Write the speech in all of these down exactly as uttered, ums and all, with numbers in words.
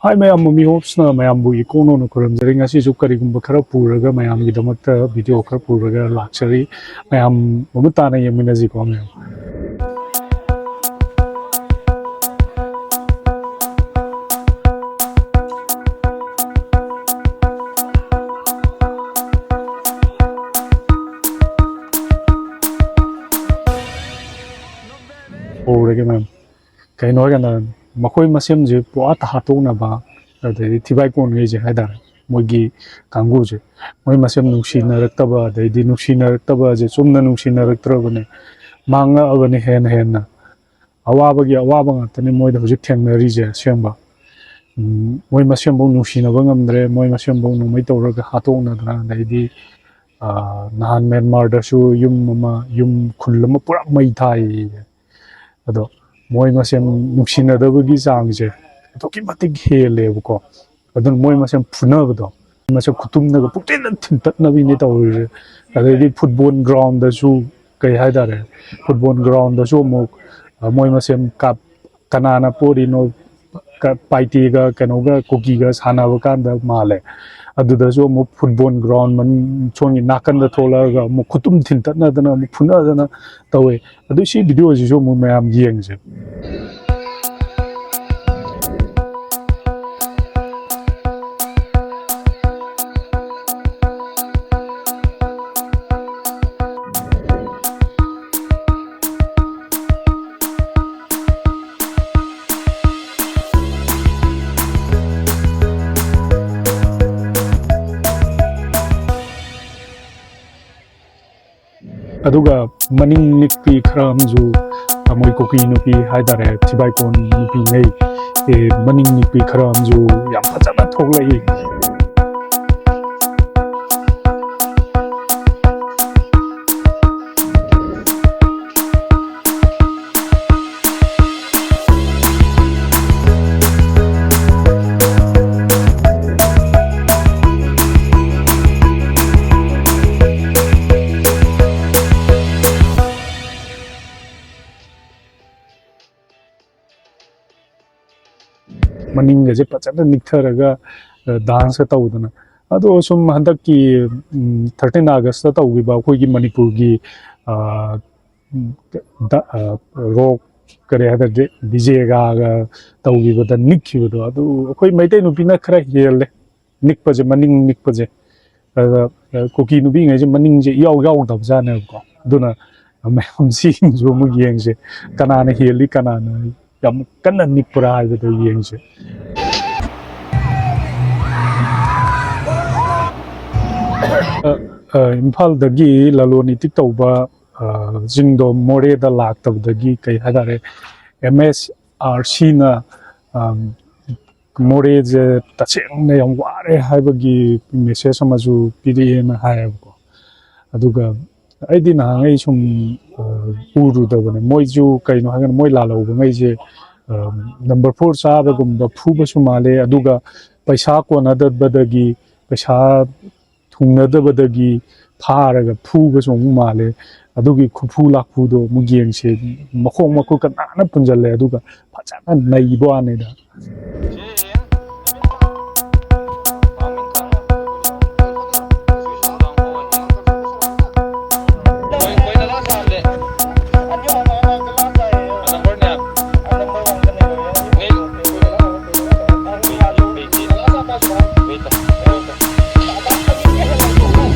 ꯍꯥꯏ ꯃꯌꯥꯝ, ꯃꯃꯤ ꯍꯣꯞꯁꯅ ꯃꯌꯥꯝꯕꯨ ꯏꯀꯣꯛ ꯅꯧꯅ ꯈꯨꯔꯨꯝꯖꯔꯤ꯫ ꯉꯁꯤꯁꯨ ꯀꯔꯤꯒꯨꯝꯕ ꯈꯔ ꯄꯨꯔꯒ ꯃꯌꯥꯝꯒꯤꯗꯃꯛꯇ ꯚꯤꯗꯤꯑꯣ ꯈꯔ ꯄꯨꯔꯒ ꯂꯥꯛꯆꯔꯤ꯫ ꯃꯌꯥꯝ ꯃꯃꯨꯠ ꯇꯥꯅ ꯌꯦꯡꯃꯤꯟꯅꯁꯤꯀꯣ ꯃꯌꯥꯝ꯫ ꯍꯧꯔꯒꯦ ꯃꯌꯥꯝ꯫ ꯀꯩꯅꯣ ꯍꯥꯏꯔꯀꯥꯟꯗ ꯃꯈꯣꯏ ꯃꯁꯦꯝꯁꯦ ꯄꯨꯔꯥ ꯍꯥꯠꯇꯣꯛꯅꯕ, ꯑꯗꯩꯗꯤ ꯊꯤꯕꯥꯏ ꯀꯣꯟꯈꯩꯁꯦ ꯍꯥꯏꯇꯥꯔꯦ, ꯃꯣꯏꯒꯤ ꯀꯥꯡꯕꯨꯁꯦ, ꯃꯣꯏ ꯃꯁꯦꯝ ꯅꯨꯡꯁꯤꯅꯔꯛꯇꯕ, ꯑꯗꯩꯗꯤ ꯅꯨꯡꯁꯤꯅꯔꯛꯇꯕꯁꯦ ꯆꯨꯝꯅ ꯅꯨꯡꯁꯤꯅꯔꯛꯇ꯭ꯔꯕꯅꯦ, ꯃꯥꯡꯉꯛꯑꯕꯅꯦ ꯍꯦꯟꯅ ꯍꯦꯟꯅ꯫ ꯑꯋꯥꯕꯒꯤ ꯑꯋꯥꯕ ꯉꯥꯛꯇꯅꯦ ꯃꯣꯏꯗ ꯍꯧꯖꯤꯛ ꯊꯦꯡꯅꯔꯤꯁꯦ ꯑꯁꯦꯡꯕ꯫ ꯎꯝ, ꯃꯣꯏ ꯃꯁꯦꯝꯐꯧ ꯅꯨꯡꯁꯤꯅꯕ ꯉꯝꯗ꯭ꯔꯦ, ꯃꯣꯏ ꯃꯁꯦꯝꯐꯧ ꯅꯣꯡꯃꯩ ꯇꯧꯔꯒ ꯍꯥꯠꯇꯣꯛꯅꯗꯅ, ꯑꯗꯩꯗꯤ, ꯑꯥ, ꯅꯍꯥꯟ ꯃ꯭ꯌꯥꯟꯃꯥꯔꯗꯁꯨ ꯌꯨꯝ ꯑꯃ, ꯌꯨꯝ ꯈꯨꯜ ꯑꯃ ꯄꯨꯔꯥ ꯃꯩ ꯊꯥꯏꯌꯦ꯫ ꯑꯗꯣ ꯃꯣꯏ ꯃꯁꯦꯟ ꯅꯨꯡꯁꯤꯅꯗꯕꯒꯤ ꯆꯥꯡꯁꯦ ꯑꯗꯨꯛꯀꯤ ꯃꯇꯤꯛ ꯍꯦꯜꯂꯦꯕꯀꯣ꯫ ꯑꯗꯨꯅ ꯃꯣꯏ ꯃꯁꯦꯟ ꯐꯨꯅꯕꯗꯣ, ꯃꯁꯦꯟ ꯈꯨꯇꯨꯝꯅꯒ ꯄꯨꯛꯊꯤꯟꯗ ꯊꯤꯟꯇꯠꯅꯕꯤꯅꯦ ꯇꯧꯔꯤꯁꯦ꯫ ꯑꯗꯩꯗꯤ ꯐꯨꯠꯕꯣꯜ ꯒ꯭ꯔꯥꯎꯟꯗꯁꯨ, ꯀꯩ ꯍꯥꯏꯇꯥꯔꯦ, ꯐꯨꯠꯕꯣꯜ ꯒ꯭ꯔꯥꯎꯟꯗꯁꯨ ꯑꯃꯨꯛ, ꯑ, ꯃꯣꯏ ꯃꯁꯦꯟ ꯀꯥꯞ-, ꯀꯅꯥꯅ ꯄꯣꯔꯤꯅꯣ, ꯀ-, ꯄꯥꯏꯇꯦꯒ ꯀꯩꯅꯣꯒ ꯀꯨꯀꯤꯒ ꯁꯥꯟꯅꯕ ꯀꯥꯟꯗ ꯃꯥꯜꯂꯦ꯫ ꯑꯗꯨꯗꯁꯨ ꯑꯃꯨꯛ ꯐꯨꯠꯕꯣꯜ ꯒ꯭ꯔꯥꯎꯟ ꯃꯟ-, ꯁꯣꯝꯒꯤ ꯅꯥꯀꯟꯗ ꯊꯣꯛꯂꯛꯑꯒ ꯑꯃꯨꯛ ꯈꯨꯇꯨꯝ ꯊꯤꯟꯇꯠꯅꯗꯅ ꯑꯃꯨꯛ ꯐꯨꯅꯗꯅ ꯇꯧꯋꯦ꯫ ꯑꯗꯨ ꯁꯤ ꯚꯤꯗꯤꯑꯣꯁꯤꯁꯨ ꯑꯃꯨꯛ ꯃꯌꯥꯝ ꯌꯦꯡꯁꯦ꯫ ꯑꯗꯨꯒ ꯃꯅꯤꯡ ꯅꯤꯛꯄꯤ ꯈꯔ ꯑꯃꯁꯨ, ꯃꯣꯏ ꯀꯨꯀꯤ ꯅꯨꯄꯤ ꯍꯥꯏꯇꯥꯔꯦ, ꯊꯤꯕꯥꯏꯀꯣꯟ ꯅꯨꯄꯤꯉꯩ, ꯑꯦ, ꯃꯅꯤꯡ ꯅꯤꯛꯄꯤ ꯈꯔ ꯑꯃꯁꯨ ꯌꯥꯝ ꯐꯖꯅ ꯊꯣꯛꯂꯛꯏ꯫ ꯃꯅꯤꯡꯒꯁꯦ ꯐꯖꯅ ꯅꯤꯛꯊꯔꯒ ꯗꯥꯟꯁꯀ ꯇꯧꯗꯅ꯫ ꯑꯗꯣ ꯁꯨꯝ ꯍꯟꯗꯛꯀꯤ ꯊꯥꯔꯇꯤꯟ ꯑꯥꯒꯁꯇ ꯇꯧꯈꯤꯕ ꯑꯩꯈꯣꯏꯒꯤ ꯃꯅꯤꯄꯨꯔꯒꯤ ꯔꯣꯛ, ꯀꯔꯤ ꯍꯥꯏꯇꯥꯔꯦ, ꯗꯤꯖꯦꯒꯥꯒ ꯇꯧꯈꯤꯕꯗ ꯅꯤꯛꯈꯤꯕꯗꯣ, ꯑꯗꯨ ꯑꯩꯈꯣꯏ ꯃꯩꯇꯩ ꯅꯨꯄꯤꯅ ꯈꯔ ꯍꯦꯜꯂꯦ ꯅꯤꯛꯄꯁꯦ, ꯃꯅꯤꯡ ꯅꯤꯛꯄꯁꯦ꯫ ꯑꯗ ꯀꯨꯀꯤ ꯅꯨꯄꯤꯉꯩꯁꯦ ꯃꯅꯤꯡꯁꯦ ꯏꯌꯥꯎ ꯌꯥꯎꯗꯕꯖꯥꯠꯅꯦꯕꯀꯣ꯫ ꯑꯗꯨꯅ ꯃꯌꯥꯝ ꯁꯤꯁꯤꯡꯁꯨ ꯑꯃꯨꯛ ꯌꯦꯡꯁꯦ, ꯀꯅꯥꯅ ꯍꯦꯜꯂꯤ, ꯀꯅꯥꯅ ꯌꯥꯝ ꯀꯟꯅ ꯅꯤꯛꯄ꯭ꯔꯥ ꯍꯥꯏꯕꯗꯣ ꯌꯦꯡꯁꯦ꯫ ꯑ, ꯑ, ꯏꯝꯐꯥꯜꯗꯒꯤ ꯂꯂꯣꯟ ꯏꯇꯤꯛ ꯇꯧꯕ, ꯑ, ꯁꯤꯡꯗꯣ ꯃꯣꯔꯦꯗ ꯂꯥꯛꯇꯕꯗꯒꯤ, ꯀꯩ ꯍꯥꯏꯇꯥꯔꯦ, ꯑꯦꯝ ꯑꯦꯁ ꯑꯥꯔ ꯁꯤꯅ, ꯑꯝ, ꯃꯣꯔꯦꯁꯦ ꯇꯁꯦꯡꯅ ꯌꯥꯝ ꯋꯥꯔꯦ ꯍꯥꯏꯕꯒꯤ ꯃꯦꯁꯦꯖ ꯑꯃꯁꯨ ꯄꯤꯔꯛꯑꯦꯅ ꯍꯥꯏꯌꯦꯕꯀꯣ꯫ ꯑꯗꯨꯒ ꯑꯩꯗꯤ ꯅꯍꯥꯟꯈꯩ ꯁꯨꯝ, ꯑ, ꯎꯔꯨꯗꯕꯅꯦ꯫ ꯃꯣꯏꯁꯨ ꯀꯩꯅꯣ ꯍꯥꯏꯔꯒꯅ, ꯃꯣꯏ ꯂꯥꯜꯍꯧꯕꯉꯩꯁꯦ, ꯑ, ꯅꯝꯕꯔ ꯐꯣꯔ ꯆꯥꯕꯒꯨꯝꯕ ꯐꯨꯕꯁꯨ ꯃꯥꯜꯂꯦ꯫ ꯑꯗꯨꯒ ꯄꯩꯁꯥ ꯀꯣꯟꯅꯗꯕꯗꯒꯤ, ꯄꯩꯁꯥ ꯊꯨꯡꯅꯗꯕꯗꯒꯤ ꯐꯥꯔꯒ ꯐꯨꯕꯁꯨ ꯑꯃꯨꯛ ꯃꯥꯜꯂꯦ꯫ ꯑꯗꯨꯒꯤ ꯈꯨꯐꯨ ꯂꯥꯛꯐꯨꯗꯣ ꯑꯃꯨꯛ ꯌꯦꯡꯁꯦ꯫ ꯃꯈꯣꯡ ꯃꯈꯨꯠꯀ ꯅꯥꯟꯅ ꯄꯨꯟꯁꯤꯜꯂꯦ, ꯑꯗꯨꯒ ꯐꯖꯅ ꯅꯩꯕ ꯋꯥꯅꯤꯗ꯫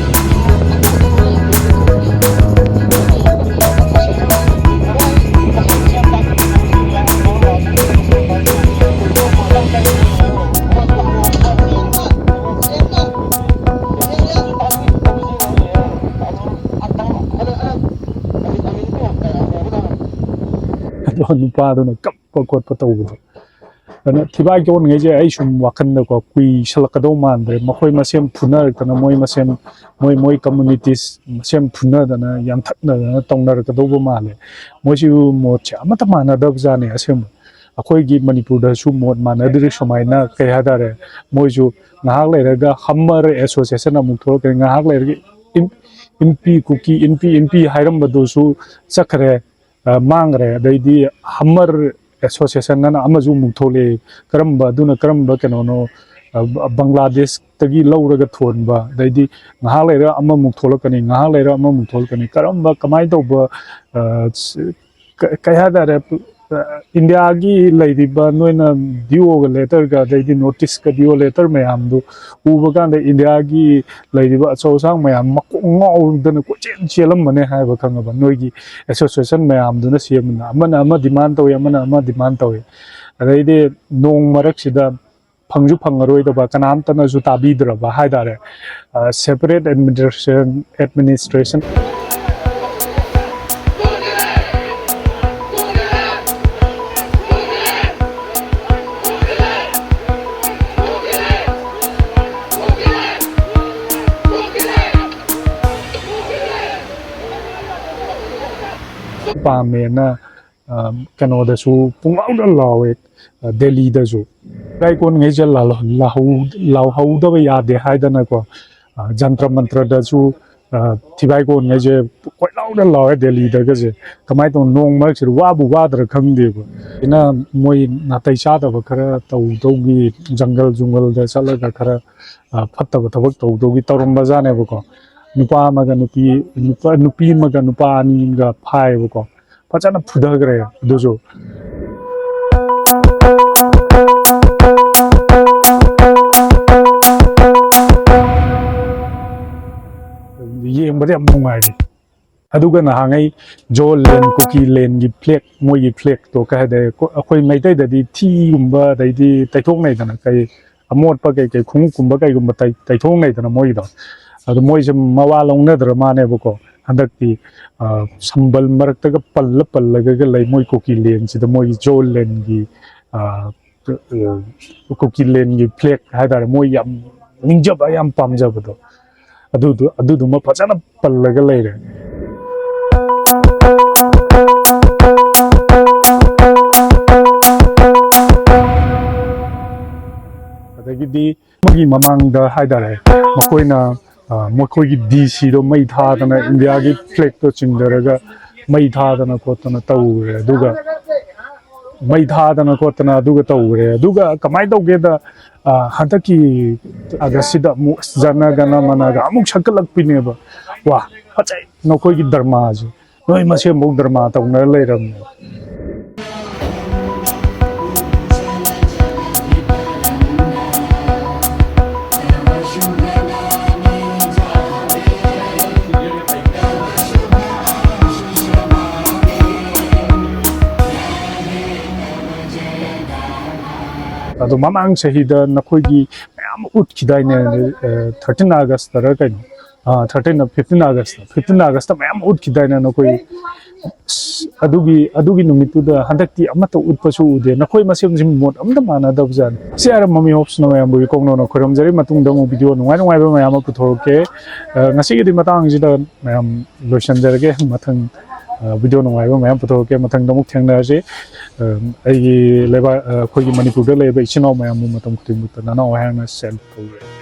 ꯑꯗꯣ ꯅꯨꯄꯥꯗꯨꯅ ꯀꯞꯄ ꯈꯣꯠꯄ ꯇꯧꯕꯗꯣ, ꯑꯗꯨꯅ ꯊꯤꯕꯥꯛ ꯌꯣꯟꯉꯩꯁꯦ ꯑꯩ ꯁꯨꯝ ꯋꯥꯈꯜꯗꯀꯣ, ꯀꯨꯏꯁꯜꯂꯛꯀꯗꯧ ꯃꯥꯟꯗ꯭ꯔꯦ꯫ ꯃꯈꯣꯏ ꯃꯁꯦꯟ ꯐꯨꯅꯔꯛꯇꯅ, ꯃꯣꯏ ꯃꯁꯦꯟ, ꯃꯣꯏ, ꯃꯣꯏ ꯀꯝꯃꯨꯅꯤꯇꯤꯁ ꯃꯁꯦꯟ ꯐꯨꯅꯗꯅ, ꯌꯥꯟꯊꯠꯅꯗꯅ ꯇꯧꯅꯔꯛꯀꯗꯧꯕ ꯃꯥꯜꯂꯦ꯫ ꯃꯣꯏꯁꯤꯕꯨ ꯃꯣꯠꯁꯦ ꯑꯃꯠꯇ ꯃꯥꯟꯅꯗꯕ ꯖꯥꯠꯅꯦ ꯑꯁꯦꯡꯕ꯫ ꯑꯩꯈꯣꯏꯒꯤ ꯃꯅꯤꯄꯨꯔꯗꯁꯨ ꯃꯣꯠ ꯃꯥꯟꯅꯗ꯭ꯔꯤ ꯁꯨꯃꯥꯏꯅ, ꯀꯩ ꯍꯥꯏꯇꯥꯔꯦ, ꯃꯣꯏꯁꯨ ꯉꯥꯏꯍꯥꯛ ꯂꯩꯔꯒ ꯍꯝꯃꯔ ꯑꯦꯁꯣꯁꯤꯌꯦꯁꯟ ꯑꯃꯨꯛ ꯊꯣꯛꯂꯛꯀꯅꯤ, ꯉꯥꯏꯍꯥꯛ ꯂꯩꯔꯒ ꯏꯟ-, ꯏꯟꯄꯤ ꯀꯨꯀꯤ, ꯏꯟꯄꯤ, ꯏꯟꯄꯤ ꯍꯥꯏꯔꯝꯕꯗꯨꯁꯨ ꯆꯠꯈ꯭ꯔꯦ, ꯑ, ꯃꯥꯡꯈ꯭ꯔꯦ꯫ ꯑꯗꯩꯗꯤ ꯍꯝꯃꯔ ꯑꯦꯁꯣꯁꯤꯌꯦꯁꯟ ꯑꯅ ꯑꯃꯁꯨ ꯑꯃꯨꯛ ꯊꯣꯛꯂꯛꯑꯦ꯫ ꯀꯔꯝꯕ, ꯑꯗꯨꯅ ꯀꯔꯝꯕ ꯀꯩꯅꯣꯅꯣ? ꯑ, ꯕꯪꯒ꯭ꯂꯥꯗꯦꯁꯇꯒꯤ ꯂꯧꯔꯒ ꯊꯣꯟꯕ, ꯑꯗꯩꯗꯤ ꯉꯥꯏꯍꯥꯛ ꯂꯩꯔ ꯑꯃꯃꯨꯛ ꯊꯣꯛꯂꯛꯀꯅꯤ, ꯉꯥꯏꯍꯥꯛ ꯂꯩꯔ ꯑꯃꯃꯨꯛ ꯊꯣꯛꯂꯛꯀꯅꯤ꯫ ꯀꯔꯝꯕ, ꯀꯃꯥꯏꯅ ꯇꯧꯕ, ꯑ, ꯁ-, ꯀ-, ꯀꯩ ꯍꯥꯏꯇꯥꯔꯦ, ꯑ, ꯏꯟꯗꯤꯌꯥꯒꯤ ꯂꯩꯔꯤꯕ ꯅꯣꯏꯅ ꯗꯤ ꯑꯣꯒ ꯂꯦꯇꯔꯒ, ꯑꯗꯩꯗꯤ ꯅꯣꯇꯤꯁꯀ ꯗꯤ ꯑꯣ ꯂꯦꯇꯔ ꯃꯌꯥꯝꯗꯨ ꯎꯕ ꯀꯥꯟꯗ ꯏꯟꯗꯤꯌꯥꯒꯤ ꯂꯩꯔꯤꯕ ꯑꯆꯧ ꯑꯁꯥꯡ ꯃꯌꯥꯝ ꯃꯀꯣꯛ ꯉꯥꯎꯗꯅ ꯀꯣꯏꯆꯦꯟ ꯆꯦꯜꯂꯝꯕꯅꯦ ꯍꯥꯏꯕ, ꯈꯪꯉꯕ? ꯅꯣꯏꯒꯤ ꯑꯦꯁꯣꯁꯤꯌꯦꯁꯟ ꯃꯌꯥꯝꯗꯨꯅ ꯁꯦꯝꯕꯅ, ꯑꯃꯅ ꯑꯃ ꯗꯤꯃꯥꯟ ꯇꯧꯏ, ꯑꯃꯅ ꯑꯃ ꯗꯤꯃꯥꯟ ꯇꯧꯏ꯫ ꯑꯗꯩꯗꯤ ꯅꯣꯡ ꯃꯔꯛꯁꯤꯗ ꯐꯪꯁꯨ ꯐꯪꯉꯔꯣꯏꯗꯕ, ꯀꯅꯥꯝꯇꯅꯁꯨ ꯇꯥꯕꯤꯗ꯭ꯔꯕ ꯍꯥꯏꯇꯥꯔꯦ꯫ ꯑ, separate administration, administration꯫ ꯄꯥꯝꯃꯦꯅ, ꯑ, ꯀꯩꯅꯣꯗꯁꯨ ꯄꯨꯡꯂꯥꯎꯗ ꯂꯥꯎꯋꯦ, ꯑ, ꯗꯦꯜꯂꯤꯗꯁꯨ꯫ ꯂꯩꯀꯣꯟꯉꯩꯁꯦ ꯂꯥꯎ-, ꯂꯥꯎꯍꯧ-, ꯂꯥꯎꯍꯧꯗꯕ ꯌꯥꯗꯦ ꯍꯥꯏꯗꯅꯀꯣ, ꯑ, ꯖꯟꯇ꯭ꯔ ꯃꯟꯇ꯭ꯔꯗꯁꯨ, ꯑ, ꯊꯤꯕꯥꯏ ꯀꯣꯟꯉꯩꯁꯦ ꯀꯣꯏꯂꯥꯎꯗ ꯂꯥꯎꯋꯦ ꯗꯦꯜꯂꯤꯗꯒꯁꯦ꯫ ꯀꯃꯥꯏꯅ ꯇꯧꯅꯣ, ꯅꯣꯡ ꯃꯔꯛꯁꯤꯗ ꯋꯥꯕꯨ ꯋꯥꯗ꯭ꯔꯥ ꯈꯪꯗꯦꯕ꯫ ꯑꯩꯅ ꯃꯣꯏ ꯅꯥꯇꯩ ꯆꯥꯗꯕ ꯈꯔ ꯇꯧꯗꯧꯒꯤ, ꯖꯪꯒꯜ ꯖꯨꯡꯒꯜꯗ ꯆꯠꯂꯒ ꯈꯔ, ꯑ, ꯐꯠꯇꯕ ꯊꯕꯛ ꯇꯧꯗꯧꯒꯤ ꯇꯧꯔꯝꯕꯖꯥꯠꯅꯦꯕꯀꯣ꯫ ꯅꯨꯄꯥ ꯑꯃꯒ ꯅꯨꯄꯤ, ꯅꯨꯄꯥ, ꯅꯨꯄꯤ ꯑꯃꯒ ꯅꯨꯄꯥ ꯑꯅꯤꯒ ꯐꯥꯏꯌꯦꯕꯀꯣ꯫ ꯐꯖꯅ ꯐꯨꯊꯈ꯭ꯔꯦ ꯑꯗꯨꯁꯨ꯫ ꯌꯦꯡꯕꯗ ꯌꯥꯝ ꯅꯨꯡꯉꯥꯏꯔꯤ꯫ ꯑꯗꯨꯒ ꯅꯍꯥꯟꯉꯩ ꯖꯣ ꯂꯦꯟ, ꯀꯨꯀꯤ ꯂꯦꯟꯒꯤ ꯐ꯭ꯂꯦꯛ, ꯃꯣꯏꯒꯤ ꯐ꯭ꯂꯦꯛꯇꯣ ꯀꯩ ꯍꯥꯏꯇꯥꯔꯦ, ꯑꯩꯈꯣꯏ ꯃꯩꯇꯩꯗꯗꯤ ꯊꯤꯒꯨꯝꯕ, ꯑꯗꯩꯗꯤ ꯇꯩꯊꯣꯛꯅꯩꯗꯅ, ꯀꯩ ꯑꯃꯣꯠꯄ ꯀꯩ ꯀꯩ ꯈꯣꯡꯎꯞꯀꯨꯝꯕ ꯀꯩꯒꯨꯝꯕ ꯇꯩ-, ꯇꯩꯊꯣꯛꯅꯩꯗꯅ ꯃꯣꯏꯒꯤꯗꯣ꯫ ꯑꯗꯣ ꯃꯣꯏꯁꯦ ꯃꯋꯥ ꯂꯧꯅꯗ꯭ꯔ ꯃꯥꯅꯦꯕꯀꯣ꯫ ꯍꯟꯗꯛꯇꯤ, ꯑ, ꯁꯝꯕꯜ ꯃꯔꯛꯇꯒ ꯄꯜꯂ ꯄꯜꯂꯒꯒ ꯂꯩ ꯃꯣꯏ ꯀꯨꯀꯤ ꯂꯦꯟꯁꯤꯗ, ꯃꯣꯏꯒꯤ ꯖꯣ ꯂꯦꯟꯒꯤ, ꯑ, ꯀꯨꯀꯤ ꯂꯦꯟꯒꯤ ꯐ꯭ꯂꯦꯛ ꯍꯥꯏꯇꯥꯔꯦ, ꯃꯣꯏ ꯌꯥꯝ ꯅꯤꯡꯖꯕ, ꯌꯥꯝ ꯄꯥꯝꯖꯕꯗꯣ, ꯑꯗꯨꯗꯨ, ꯑꯗꯨꯗꯨꯃ ꯐꯖꯅ ꯄꯜꯂꯒ ꯂꯩꯔꯦ꯫ ꯑꯗꯒꯤꯗꯤ ꯑꯃꯒꯤ ꯃꯃꯥꯡꯗ ꯍꯥꯏꯇꯥꯔꯦ, ꯃꯈꯣꯏꯅ, ꯑ, ꯃꯈꯣꯏꯒꯤ ꯗꯤ ꯁꯤꯗꯣ ꯃꯩ ꯊꯥꯗꯅ, ꯏꯟꯗꯤꯌꯥꯒꯤ ꯐ꯭ꯂꯦꯛꯇꯣ ꯆꯤꯡꯊꯔꯒ ꯃꯩ ꯊꯥꯗꯅ ꯈꯣꯠꯇꯅ ꯇꯧꯔꯦ꯫ ꯑꯗꯨꯒ ꯃꯩ ꯊꯥꯗꯅ ꯈꯣꯠꯇꯅ ꯑꯗꯨꯒ ꯇꯧꯈ꯭ꯔꯦ꯫ ꯑꯗꯨꯒ ꯀꯃꯥꯏꯅ ꯇꯧꯒꯦꯗ, ꯑ, ꯍꯟꯗꯛꯀꯤ ꯑꯥꯒꯁꯁꯤꯗ ꯑꯃꯨꯛ ꯖꯅ ꯒꯅ ꯃꯅꯒ ꯑꯃꯨꯛ ꯁꯛꯀꯠꯂꯛꯄꯤꯅꯦꯕ꯫ ꯋꯥ, ꯐꯖꯩ ꯅꯈꯣꯏꯒꯤ ꯗ꯭ꯔꯃꯥꯁꯦ꯫ ꯅꯣꯏ ꯃꯁꯦꯟꯐꯧ ꯗ꯭ꯔꯃꯥ ꯇꯧꯅꯔ ꯂꯩꯔꯝꯅꯦ꯫ ꯑꯗꯣ ꯃꯃꯥꯡ ꯆꯍꯤꯗ ꯅꯈꯣꯏꯒꯤ ꯃꯌꯥꯝ ꯎꯠꯈꯤꯗꯥꯏꯅꯦ, ꯑ, thirteen August ꯇꯔ ꯀꯩꯅꯣ? ꯑ, thirteen, fifteen August, fifteen August ꯃꯌꯥꯝ ꯎꯠꯈꯤꯗꯥꯏꯅꯦ ꯅꯈꯣꯏ? ꯑꯁ, ꯑꯗꯨꯒꯤ, ꯑꯗꯨꯒꯤ ꯅꯨꯃꯤꯠꯇꯨꯗ ꯍꯟꯗꯛꯇꯤ ꯑꯃꯠꯇ ꯎꯠꯄꯁꯨ ꯎꯗꯦ꯫ ꯅꯈꯣꯏ ꯃꯁꯦꯟꯁꯤ ꯃꯣꯠ ꯑꯝꯇ ꯃꯥꯟꯅꯗꯕꯖꯥꯠꯅꯤ꯫ ꯁꯤ ꯑꯥꯔ ꯃꯃꯤ ꯍꯣꯞꯁꯅ ꯃꯌꯥꯝꯕꯨ ꯏꯀꯧꯅꯧꯅ ꯈꯣꯏꯔꯝꯖꯔꯤ꯫ ꯃꯇꯨꯡꯗ ꯑꯃꯨꯛ video ꯅꯨꯡꯉꯥꯏ ꯅꯨꯡꯉꯥꯏꯕ ꯃꯌꯥꯝ ꯑꯃ ꯄꯨꯊꯣꯔꯛꯀꯦ꯫ ꯑ, ꯉꯁꯤꯒꯤꯗꯤ ꯃꯇꯥꯡꯁꯤꯗ ꯃꯌꯥꯝ ꯂꯣꯏꯁꯤꯟꯖꯔꯒꯦ꯫ ꯃꯊꯪ, ꯑ, video ꯅꯨꯡꯉꯥꯏꯕ ꯃꯌꯥꯝ ꯄꯨꯊꯣꯔꯛꯀꯦ꯫ ꯃꯊꯪꯗ ꯑꯃꯨꯛ ꯊꯦꯡꯅꯔꯁꯤ꯫ ꯑ, ꯑꯩꯒꯤ ꯂꯩꯕꯥꯛ, ꯑ, ꯑꯩꯈꯣꯏꯒꯤ ꯃꯅꯤꯄꯨꯔꯗ ꯂꯩꯔꯤꯕ ꯏꯆꯤꯟ ꯏꯅꯥꯎ ꯃꯌꯥꯝꯕꯨ ꯃꯇꯝ ꯈꯨꯗꯤꯡꯃꯛꯇ ꯅꯅꯥꯎ ꯍꯥꯏꯅ salute ꯇꯧꯖꯔꯤ꯫